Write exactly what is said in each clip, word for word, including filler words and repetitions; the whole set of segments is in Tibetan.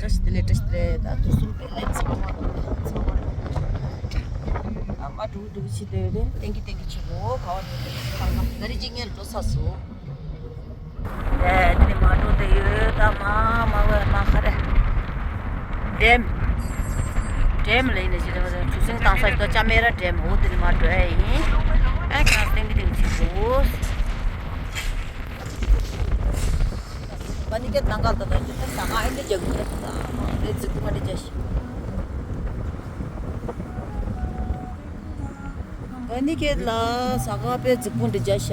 བཀྲ་ཤིས་བདེ་ལེགས། བཀྲ་ཤིས་བདེ་ལེགས། ད་དུས་གསུམ་བདེ་ལེགས། ཚང་མ་ཚང་མ་ཨ་མ་འགྲུབ་འགྲུབ་བྱེད་དེ་རེད། ཏན་གྱི་ཏན་གྱི་བྱེད་དགོས། ག་བ་རེད། ག་རེ་གཅིག་ངས་འགྲོ་ཚར་སོང་། ཨེ་དེ་ནས་མ་འགྲོ་དེ་ཡོད། ད་མ་མ་བས་མ་ཁ་རེད། ཌེམ། ཌེམ་ལ་ཡིན་ན་ཅི་རེད་བ། གྲུ་གཟིངས་བཏང་ས་ཞིག་ཏོ། ཅ་མེ་ར་ཌེམ། འོ་དེ་ནས་མ་འགྲོ་ཡ་ཡིན། ཨ་ཁྱེད་རང་ཏན་གྱི་ཏན་གྱི་བྱེད་དགོས། ཨ་ནི་ཀེ་ནང་ག་ད་ད་ད་ས་ག་ཨེ་འདི་རྒྱག་གི་རེད། ད་ཨེ་རྫིག་པོ་མ་འདི་རྒྱག་ཤི། ཨ་ནི་ཀེ་ལ་ས་ག་པའི་རྫིག་པོ་འདི་རྒྱག་ཤ།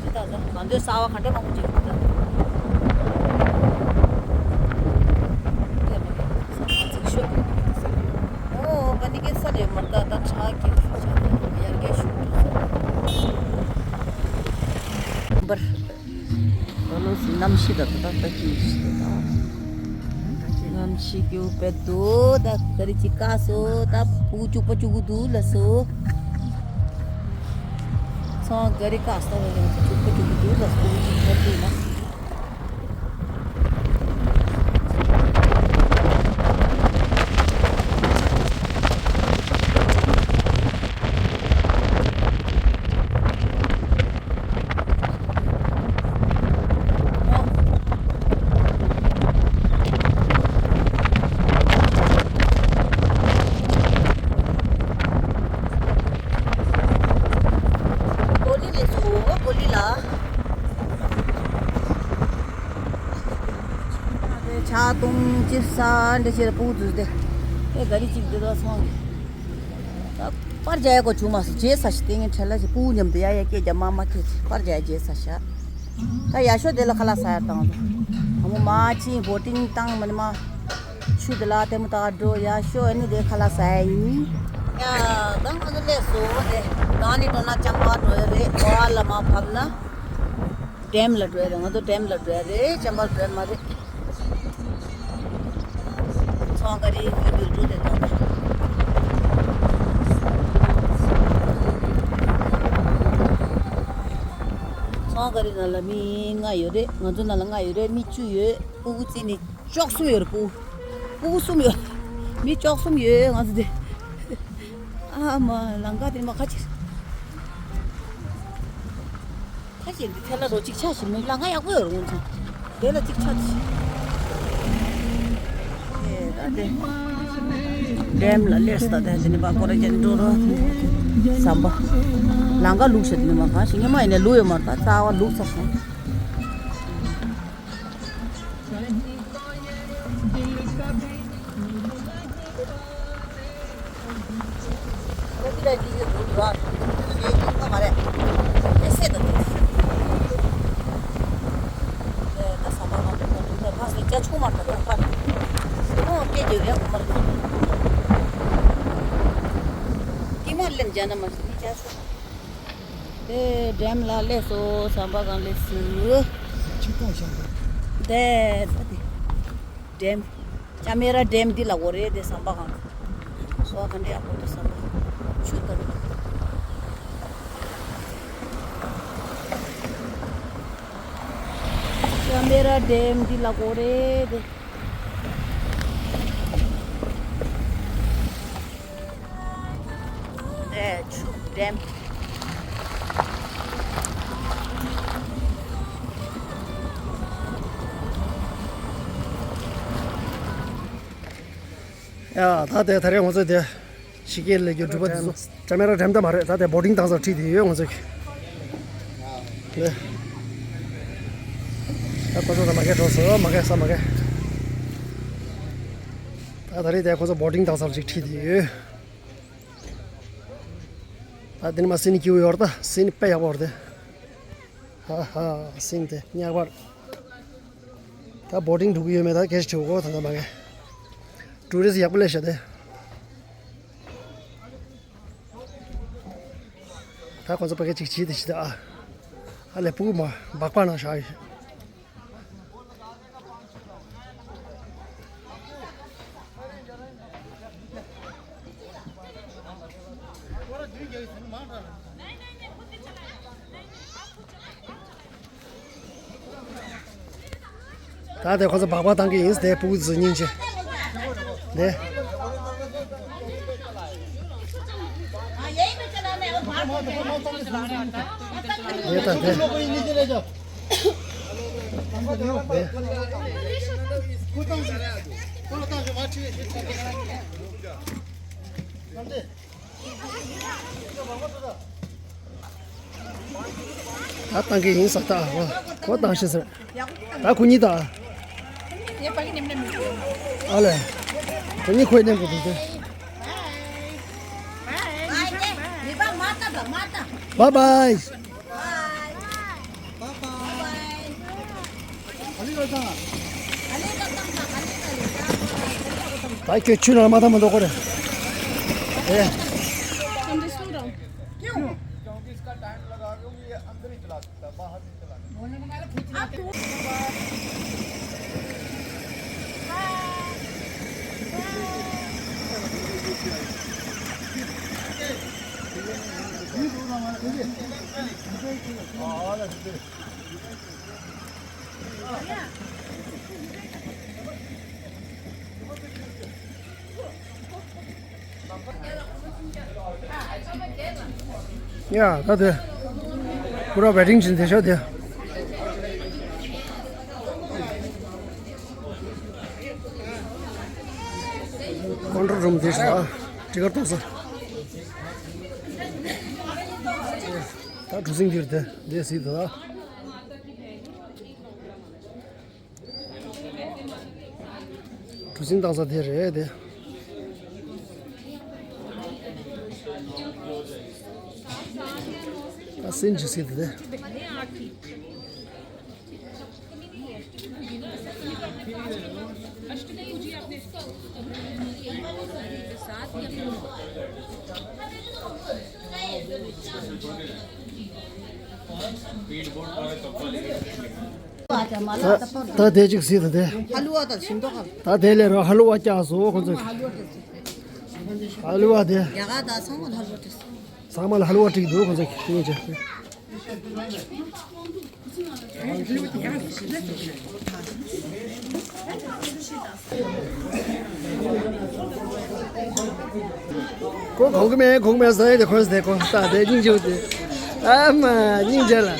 ད་ད་ང་ཚོའི་གསར་བ་ག་འདྲ་མང་པོ་ཅིག་འདུག་ད། ཨོ་ཨ་ནི་ཀེ་ས་རེད་མར་ད་ད་ཁྲག་གི་ཡར་རྒྱས་ཤུགས་འགྲོ་ས། འབར། ད་ལོ་སི་གནམ་གཤིས་ད་ད་ད་ད་ཅི་ཞིག་ད། གནམ་གཤིས་སྐྱོ་བོ་འདུག་ད་ག་རི་ཅིག་བཀག་སོ། ད་ཕྲུ་གུ་སྐྱུག་པ་སྐྱུག་གི་འདུག་ལ་སོ། ཚང་ག་རི་བཀག་སོ། ལ་སོ་སྐྱུག་པ་སྐྱུག་གི་འདུག་ལ་སོ། ཕྲུ་གུ་ཅིག་ཕར་འདུག་ན། ཀོ་ལི་ལས་སོ་ཀོ་ལི་ལ། ཕྱག་དུང་ཅི་ས་འདྲ་ཅིག་ལ་ཕྲུ་གུ་འཛུལ་ཏེ། ཨེ་ག་རི་ཅིག་འདི་ལ་སོང་། ད་པར་རྒྱག་ཡག་གོ་བྱུང་མ་སོང་། རྗེས་ས་ཞིག་སྟེང་ངན་ཁྲལ་ལ་ཞིག་ཕྲུ་གུ་མཉམ་དུ་ཡ་ཡ་སྐད་རྒྱག་མ་མ་ཁྱེད་ཅིག་པར་རྒྱག་རྗེས་ས་ཞག་ད་ཡ་ཤོ་དེ་ལ་ཁ་ལག་ཟ་ཡ་བཏང་། ཨ་མོ་མ་ཕྱིན་བོ་ཊིང་བཏང་མ་ནི་མ། ཆུ་དེ་ལ་ལྟད་མོ་ལྟ་ག་འགྲོ། ཡ་ཤོ་ཨ་ནི་དེ་ཁ་ལག་ཟ་ཡ་ཡིན། ཡ་ད་ང་ཚོ་སླེབས་སོང་། དེ་ད་ནི་འགྲོ་ན་ལྕང་མ་འགྲོ་ཡ་རེད། བ་ལ་མ་བབས་ན་ཌེམ་ལ་འགྲོ་ཡ་རེད། ང་ཚོ་ཌེམ་ལ་འགྲོ་ཡ་རེད། ལྕང་མ་འགྲོ་ཡ་མ་རེད། ཚོང་ག་རེ་ཡོད་དུས་འགྲོ་དེ་དང་། ཚོང་ག་རེ་ནང་ལ་མི་ལྔ་ཡོད་རེད། ང་ཚོ་ནང་ལ་ལྔ་ཡོད་རེད། མི་བཅུ་ཡོད། ཕྲུ་གུ་བརྩིས་ནས་བཅུ་གསུམ་ཡོད་རེད། ཕྲུ་གུ་ཕྲུ་གུ་གསུམ་ཡོད། མི་བཅུ་གསུམ་ཡོད་ང་ཚོ་དེ། ཨ་མ་ལང་ཀ་དེ་མ་ཁ་ཅིག་ཁ་ཅིག་འདི་ཐལ་ལ་རོ་གཅིག་ཆ་ཞིག་མི་ལང་ཀ་ཡག་པོ་ཡོད་རེད་ང་ཚོ། དེ་ལ་གཅིག་ཆ་ཅིག་ཨེ་ད་དེ། ཌེམ་ལ་སླེབས་ད། དེ་ནི་མ་ཀོ་ར་ཅན་འགྲོ་རོགས། ཟམ་པ། ལང་ཀ་ལུག་ཤ་དེ་ནི་མ་གང་ཞིག་ཉི་མ་ཡིན་ནས་ལུག་ཡོད་མ་རེད། ད་རྩ་བ་ལུག་ཚ་སོང་། དེ་ཌེམ་ལ་སླེབས་སོང་། ཟམ་པ་སྒང་སླེབས་སོང་། ཆིག་སྟོང་ཞིག་འདུག་དེ་ད་དེ་ཌེམ། ཅ་མེ་ར་ཌེམ་འདི་ལ་གོ་རེད། དེ་ཟམ་པ་སྒང་། སོ་ག་འདྲ་ཡག་པོ་འདུག་ཟམ་པ། ཆུ་དང་། ཅ་མེ་ར་ཌེམ་འདི་ལ་གོ་རེད་དེ། དེ་ཆུ་ཌེམ། ཡ་ད་དེ་ད་རེས་ང་ཚོ་དེ་ཕྱི་རྒྱལ་ལ་རྒྱུ་འགྲུལ་པ་དེ་ཚོ་ཀ་མེ་ར་འགྲེམ་ད་མ་རེད། ད་དེ་བོ་ཊིང་བཏང་ས་ཁྲིད་དེ་ཡོད་ང་ཚོ་གི། ལེ། ད་ཁོ་ཚོ་ད་མ་གས་འགྲོ་སོང་། མ་གས་ས་མ་གས། ད་ད་རེས་དེ་ཁོ་ཚོ་བོ་ཊིང་བཏང་ས་ཅིག་ཁྲིད་དེ་ཡོད། ད་དེ་ནི་མ་སིན་ནི་སྐྱིད་པོ་ཡོད་རེད། ད་སིན་ནི་དཔེ་ཡག་པོ་རེད་དེ། ཧ་ཧ་སིན་དེ་ཉག་པར། ད་བོ་ཊིང་འགྲོ་གི་ཡོད་མེད་ད་སྐད་ཆ་དྲི་དགོས། ད་ད་མ་གས། ཊུ་རི་སི་ཡག་པོ་སླེབས་ཤག་དེ། ད་ཁོ་ཚོ་ཕ་གི་ཅིག་བྱེད་དེ་བྱེད་ད་ཨ། ཨ་ལས་ཕྲུ་གུ་མ་སྦག་པ་ནང་བཞག་ཡོད། ད་དེ་ཁོ་ཚོ་སྦག་སྦག་བཏང་གི་ཡིན། དེ་ཕྲུ་གུ་ཚོ་སྙིང་རྗེ། དེ། དེ་ད་དེ། དེ། ད་བཏང་གི་ཡིན་ས། ད་ཁོ་ཁོ་བཏང་ཤེས་ཟེར། ད་ཁོ་གཉིས་ད། ཨ་ལས། ཁོ་གཉིས་ཁོའི་མཉམ་དུ་འདུག་སྟེ། བཱའི་བཱའི། ད་ཁྱོད་ཆུ་ནང་མ་ཐག་མ་གཏོགས་ཁོ་རེ། ཨེ། क्यों? क्योंकि इसका टाइम लगा, क्योंकि ये अंदर ही चला सकता है, बाहर नहीं चलाना। ཡ། ད་དེ། ཁོ་ར་ཝེ་ཊིང་བྱེད་དེ་ཤོག་དེ། ཀོན་ཊོལ་རུམ་དེ་ཤོག་ཨ། ཊི་ཀེ་ཊི་གཏོང་ས། ད་གྲུ་གཟིངས་འདིར་དེ་འདི་སྲིད་དོ། གྲུ་གཟིངས་བཏང་ས་དེ་རེད་དེ། ད་སྲིད་ཅིག་སྲིད་དེ། ད་ད་དེ་གཅིག་སྲིད་དེ། ད་དེ་ལས་རོ་ཧ་ལུ་བ་བཀྱག་སོ་ཁོ་ཚོ། ཧ་ལུ་བ་དེ། ཚང་མ་ལ་ཧ་ལུ་བ་སྤྲད་འདུག་ཁོ་ཚོ་གཉིས་ཀྱིས། ཁོ་གོང་གི་མེད་གོང་མེད་ཟེར་ཡ་དེ་ཁོས་དེ་ཁོ་ད་དེ་སྙིང་རྗེ་པོ་དེ། ཨ་མ་སྙིང་རྗེ་ལ་ད།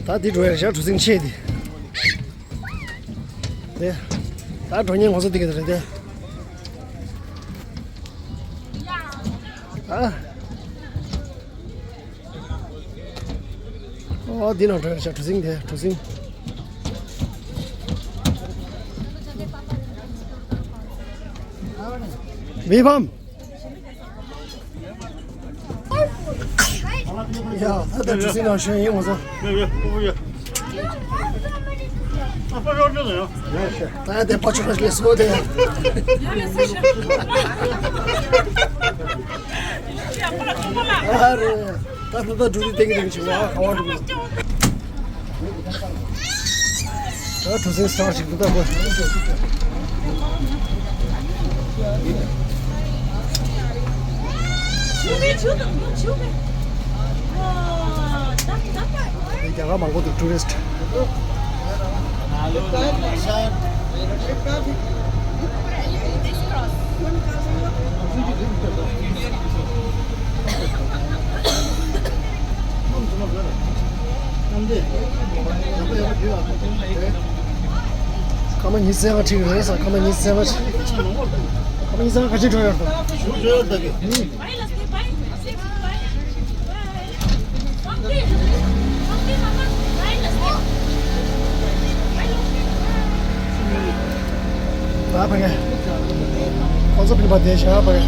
ད་འདི་འགྲོ་ཡ་ཞག་གྲུ་གཟིངས་ཆེ་འདི། དེ། ད་འགྲོ་ཉེན་ངོ་ཚ་འདི་ག་རེད་དེ། ཨ། ཨོ་འདི་ནང་འགྲོ་ཡ་ཞག་གྲུ་གཟིངས་དེ་གྲུ་གཟིངས། མི་ཕམ། ཡ། ད་ལྟ་གྲུ་གཟིངས་ནང་ཞོན་ཡིན་ང་ཚོ། ད་ལྟ་པ་ཆུ་པ་ལས་སོ་དེ། ཨ་རེ། ད་ལྟ་འགྲོ་དུས་ཏེང་ཏེང་ཆུ་བ་ག་བ་འགྲོ། ད་གྲུ་གཟིངས་སྟག་ཅིག་འདུག་ད་གོ། རྒྱ་གར་མང་པོ་འདུག་ཊུ་རི་སི་ཊི། སྐར་མ་ཉི་ཤུ་རྩ་ལྔ་ཁྲིད་རེད་ས། སྐར་མ་ཉི་ཤུ་རྩ་ལྔ་ཁྲིད། སྐར་མ་ཉི་ཤུ་རྩ་ལྔ་ག་ཅིག་འགྲོ་ཡོད་དམ། ད་ཕ་གི། ཁོང་ཚོ་ཕིན་པ་དེ་བཞག་ཕ་གི།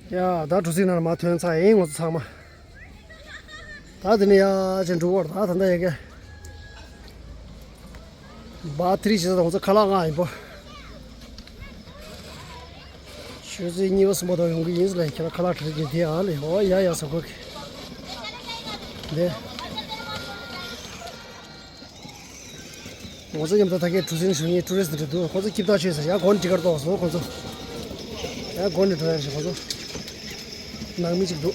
ཡ་ད་གྲུ་གཟིངས་ནང་ལ་མར་ཐོན་ཚར་ཡིན་ང་ཚོ་ཚང་མ། ད་དེ་ནས་ཡར་ཅིག་འགྲོ་བར་ད་ད་ལྟ་ཡ་གི། བ་ཐི་རི་བྱེད་ས་ང་ཚོ་ཁ་ལག་མངགས་ཡིན་པ། ཆུ་ཚོད་གཉིས་པ་གསུམ་པ་དང་ཡོང་གི་ཡིན་ཟེར་ལ་ཁྱེད་རང་ཁ་ལག་འཁྲིད་ཀྱི་འདི་ཨ་ལས་ཨོ་ཡ་ཡ་ཟེར་གོ་གི། འདི། ང་ཚོ་མཉམ་དུ་ད་གའི་གྲུ་གཟིངས་ཞུ་མཁན་ཊུ་རི་སི་ཊི་འདྲ་འདུག་ཁོ་ཚོ་སྐྱིད་ཐག་ཆོད་ཟེར་ཡ་སྒོ་ནས་ཊི་ཀེ་ཊི་གཏོང་སོང་ཁོ་ཚོ། ཡ་སྒོ་ནས་འགྲོ་ཡ་ཞིག་ཁོ་ཚོ། ནང་མི་གཅིག་འདུག་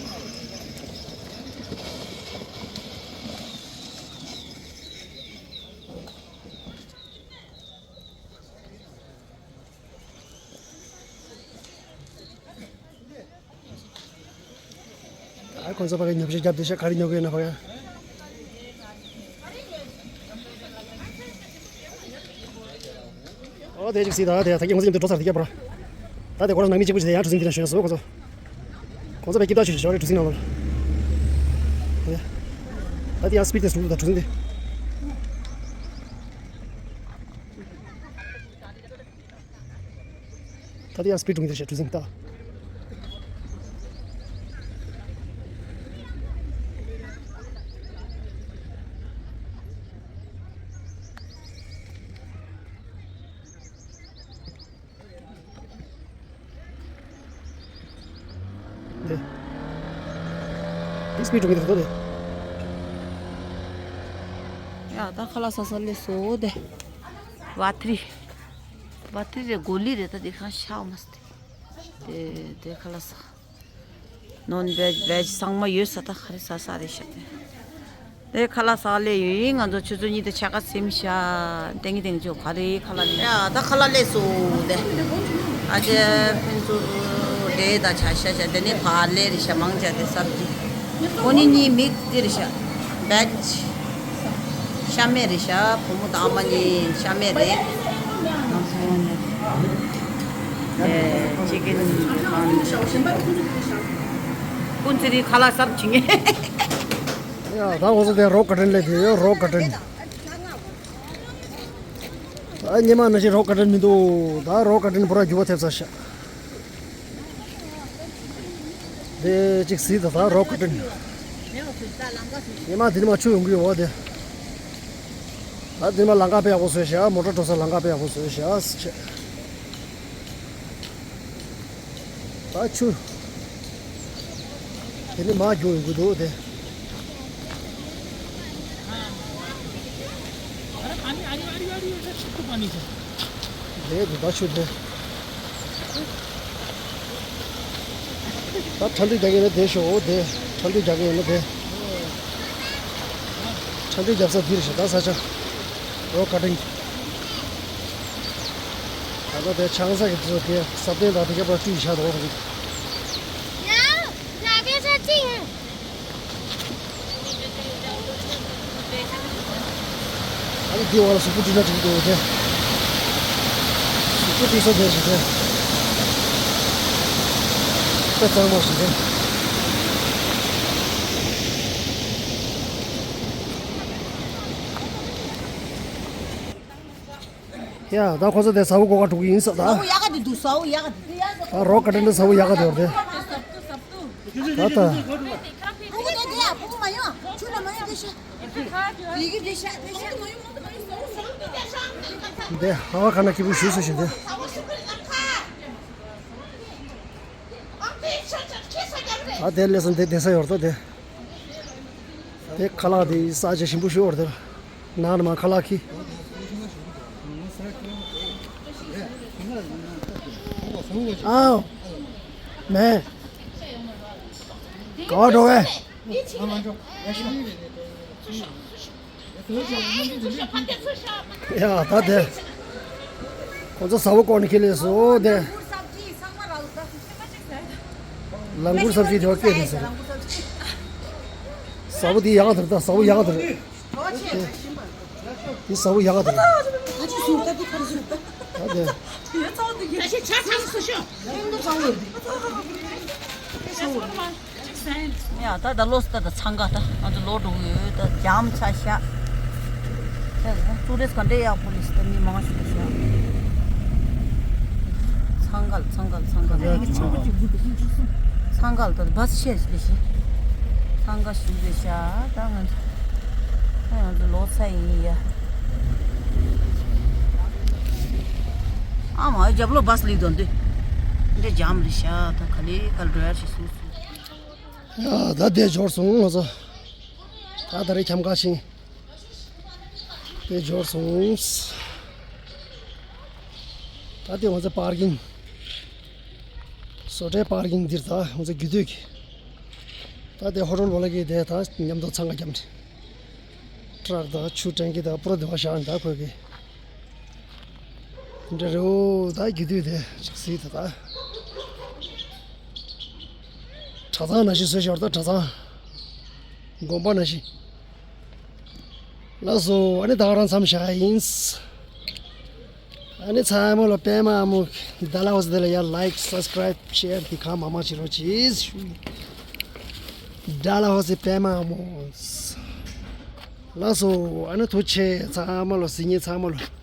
ཨ་ཁོང་ཚོ་ཕ་གི་ཉོ་ཆ་རྒྱབ་བསྡད་ཤག་ག་རེ་ཉོ་གི་ཡོད་ན་ཕ་གི། ཨོ་དེ་ཅིག་སྲིད་ད་དེ་ད་གི་ང་ཚོ་མཉམ་དུ་འགྲོ་ཚར་དེ་རྒྱབ་པ། ད་དེ་ཁོ་རང་ནང་མི་གཅིག་པུ་ཞིག་དེ་ཡང་གྲུ་གཟིངས་འདི་ན་ཞོན་སོང་ཁོང་ཚོ། ཁོང་ཚོ་ཕ་གི་སྐྱིད་ཐག་ཆོད་ཤག་ཞོགས་རེ་གྲུ་གཟིངས་ནང་ལ། ད་དེ་ཡང་སི་པི་ཌི་དེ་སུ་ད་གྲུ་གཟིངས་དེ། ད་ལྟ་ཡང་སི་པི་ཌི་འགྲོ་གི་འདུག་ཞེས་གྲུ་གཟིངས་ལྟ། འདི། འདི་སི་པི་ཌི་འགྲོ་གི་འདུག་ད་ལྟ། ཡ་ད་ཁ་ལག་ཟ་ས་སླེབས་སོང་དེ། བ་ཐི་རི། བ་ཐི་རི་རེད་གོ་ལི་རེད་ད་དེ་གང་ཤ་མ་སྟེ། དེ་དེ་ཁ་ལག་ཟ། ནོན་བེཇ་བེཇ་ཚང་མ་ཡོད་ས་ད་ག་རེ་ཟ་ས་རེད་ཤག་དེ། དེ་ཁ་ལག་ཟ་སླེབས་ཡོད་ཡིན་ང་ཚོ་ཆུ་ཚོད་གཉིས་དང་ཕྱེད་ཀ་ཟིན་ཤག་ཏེང་ཏེང་ཅོ་ག་རེ་ཁ་ལག་ལས་ཡ་ད་ཁ་ལག་སླེབས་སོང་དེ། ཨ་ཅེ་ཕན་ཚུན་འབྲས་དང་བྱ་ཤ་ཤ་དེ་ནས་བག་ལེབ་རེད་ཤག་མང་ཆེ་དེ་སབ་ཇི། ཨོ་ནི་གཉིས་མིག་སི་རེད་ཤག་བེཇ། ཤ་མེད་རེད་ཤག་བུ་མོ་དང་ཨ་མ་གཉིས་ཤ་མེད་རེད། ང་ཚོ་ནི། ཨེ་ཅི་ཀིན་ཨན། ཀུན་ཚེ་རིང་ཁ་ལག་ཟ་བྱེད་ངེས། ཡ་ད་ང་ཚོ་དེ་རོག་ག་ཏྲེན་སླེབས་དེ་ཡོད་རོག་ག་ཏྲེན། ད་ཉི་མ་ནང་བཞིན་རོག་ག་ཏྲེན་མི་འདུག་ད་རོག་ག་ཏྲེན་པུ་ར་འགྱུར་བ་ཐེབས་ཚར་ཤག་དེ་གཅིག་གཟིགས་དང་ད་རོག་ག་ཏྲེན། ཉི་མ་འདི་ནས་མར་ཆུ་ཡོང་གི་ཡོད་དེ། ད་འདི་ནས་མར་ལམ་ཁ་དཔེ་ཡག་པོ་བཟོས་ཤག་མོ་ཊ་འགྲོ་ས་ལམ་ཁ་དཔེ་ཡག་པོ་བཟོས་ཤག་ཟེར་བྱས། ད་ཆུ། དེ་ནས་མར་རྒྱུག་ཡོང་གི་འདུག་དེ། དེ་འདི་ད་ཆུ་དེ། ད་ཁྲ་འདུས་རྒྱག་གི་ཡོད་ན་དེ་ཤོག་འོ་དེ། ཁྲ་འདུས་རྒྱག་གི་ཡོད་ན་དེ། ཁྲ་འདུས་རྒྱབ་ས་འདི་རེད་ཤག་ད་ས་ཆ། རོག་ག་ཏྲེན། ད་ལྟ་དེ་ཆང་ས་གི་དེ་ཚོ་དེ་ས་བརྟན་དང་དེ་ག་པར་བཀྲུས་བཞག་འདུག་ཟེར་གི། ཨ་ནི་འདི་འོག་ལ་གཟུགས་པོ་བཀྲུས་ན་འགྲིག་གི་འདུག་དེ། གཟུགས་པོ་བཀྲུས་ས་དེ་རེད་དེ། དཔེ་གཙང་མ་རེད་དེ། ཡ་ད་ཁོ་ཚོ་དེ་ཟྭ་བོ་བཀོག་ག་འགྲོ་གི་ཡིན་ས་ད། ཟྭ་བོ་ཡག་ག་དེ་འདུག་ཟྭ་བོ་ཡག་ག་དེ། ད་རོག་ག་ཏྲེན་དུ་ཟྭ་བོ་ཡག་ག་དེ་ཡོད་རེད། ད་ད། ཕུ་གུ་དེ་དེ་ཡ་ཕུ་གུ་མ་ཡོང་ཆུ་ལ་མ་ཡོང་དེ་ཤ། དེ་གི་དེ་ཤ་དེ་ཤ་མ་ཡོང་། དེ་ཧ་བ་ཁ་ན་སྐྱིད་པོ་ཞུ་སུ་ཞིག་དེ། ད་དེ་ལས་སོང་དེ་དེ་ས་ཡོད་རེད་ད་དེ། དེ་ཁ་ལག་དེ་ས་ཆ་ཞིམ་པོ་ཞིག་ཡོད་རེད་དེ། ནང་ལ་མ་ཁ་ལག་ཁི། ཨའོ། མེ། ག་བ་འགྲོ་བས། ཡ་ད་དེ། ཁོ་ཚོ་ཟྭ་བོ་བཀོག་ནས་ཁྱེར་སླེབས་སོང་དེ། ལ་གུར་སབ་ཇི་དེ་བ་སྐད་རེད་ཟེར། ཟྭ་བོ་དེ་ཡག་དེ་རེད་ད་ཟྭ་བོ་ཡག་དེ་རེད། དེ་ཟྭ་བོ་ཡག་དེ་རེད། ད་དེ། ཡ་ད་ད་ལོ་ད་ད་འཚང་ཁ་ད་ང་ཚོ་ལོག་འགྲོ་གི་ཡོད་ད་འཇམ་ཆ་ཤ། ད་ད་ཊུ་རི་སི་ག་འདྲ་ཡག་པོ་ལས་ད་མི་མང་ཞིག་ཤ། འཚང་ཁ་འཚང་ཁ་འཚང་ཁ་ད་ཡག་པོ། ཚང་ག་ལ་ད་བ་སི་ཆད་ཟེར་ཞིག་ཚང་ག་ཞུ་རེད་ཤག་ད་ང་ཚོ་ད་ང་ཚོ་ལོག་ཚར་ཡིན་ཡ། ཨ་མ་རྒྱབ་ལོགས་བ་སི་སླེབས་འདུག་འདི་འདྲ་འཇམ་རེད་ཤག་ད་ག་ལེ་ག་ལེ་འགྲོ་ཡ་ཞིག་སུ་སུ། ཡ་ད་དེ་འབྱོར་སོང་ང་ཚོ། ད་ད་རེས་འཁྱམ་ག་ཕྱིན། དེ་འབྱོར་སོང་། ད་དེ་ང་ཚོ་པར་ཀིང་། བཟོ་གྲྭའི་པར་ཀིང་འདིར་ད་ང་ཚོ་རྒྱུ་དུས་ཀྱི། ད་དེ་ཧོ་ཊེལ་བ་ལ་གི་དེ་ད་མཉམ་དུ་ཚང་ག་རྒྱབ་ནས། ཊ་རག་དང་ཆུ་ཊེང་ཀི་དང་པུ་ར་དེ་བ་བཞག་ནས་ད་ཁོས་གི། འདྲ་རེད་འོ་ད་རྒྱུ་དུས་དེ་ཅིག་གཟིགས་ད་ད། གྲྭ་ཚང་ནང་བཞིན་བཟོས་ཤོར་ད་གྲྭ་ཚང་། དགོན་པ་ནང་བཞིན། ལགས་སོ་ཨ་ནི་ད་ག་རང་མཚམས་བཞག་ཡིན། ཨ་ནི་ཚང་མ་ལ་པད་མ་ཨ་མོ་ཌ་ལ་ཧོ་སི་དེ་ལ་ཡ་ལའིཀ་སབ་སི་ཀ་རའིབ་ཤེར་དེ་གང་མང་མང་བྱེད་རོགས་གྱིས་ཞུ་ཡིན། ཌ་ལ་ཧོ་སི་པད་མ་ཨ་མོ། ལགས་སོ་ཨ་ནི་ཐུགས་རྗེ་ཆེ་ཚང་མ་ལ་གཟིགས་མཁན་ཚང་མ་ལ།